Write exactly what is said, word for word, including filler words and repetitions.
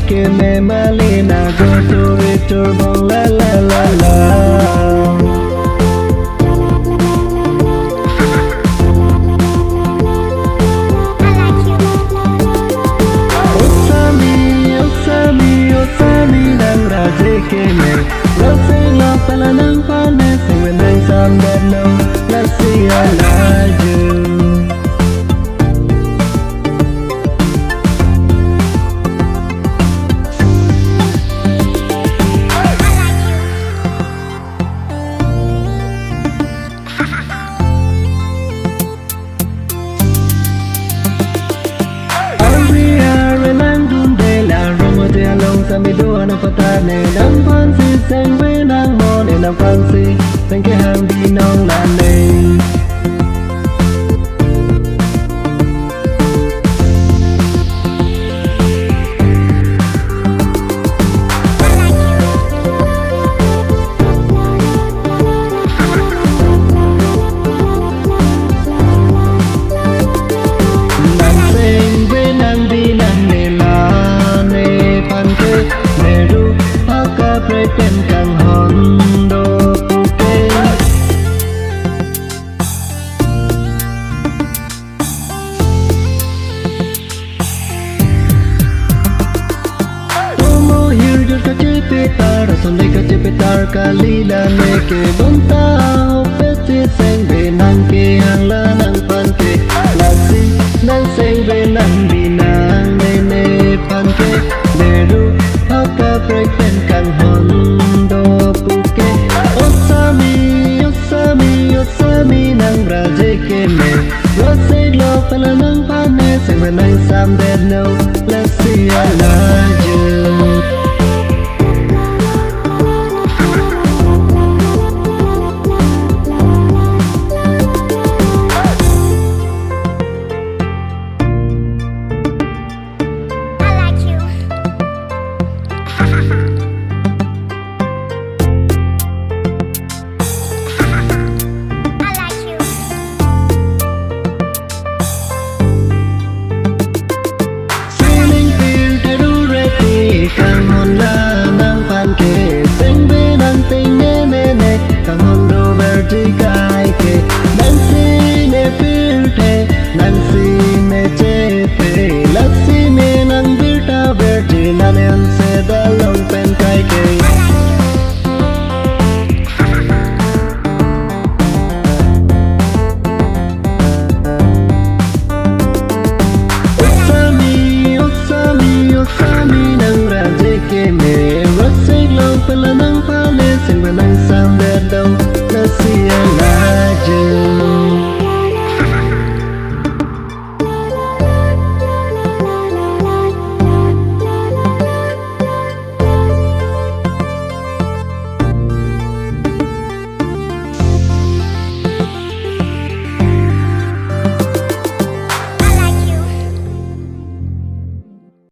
Keme malina go to return bong la la la la. Osami, osami, osami nang raje keme. Lasi lo pala nang panes, sing nang samdan no, lasi alaju. Ari ari langdunde la rong ode along sami do anang patane nang pansi sengve nang mon nang pansi sengke hang binong lane. Nang sengve nang binong ne la nephan ke meru akaprek pen kanghon do puke. Tomo hirjut kachepetar, sonde kachepetar kali lane ke bonta hopet si sengve nang kehang la nang panke. Lasi nang sengve nang binong ne nephan ke meru akaprek pen kanghon do puke. Osami, osami, osami nang raje keme. Lasi lo pala nang panes, sengve nang samdan no, lasi alaju.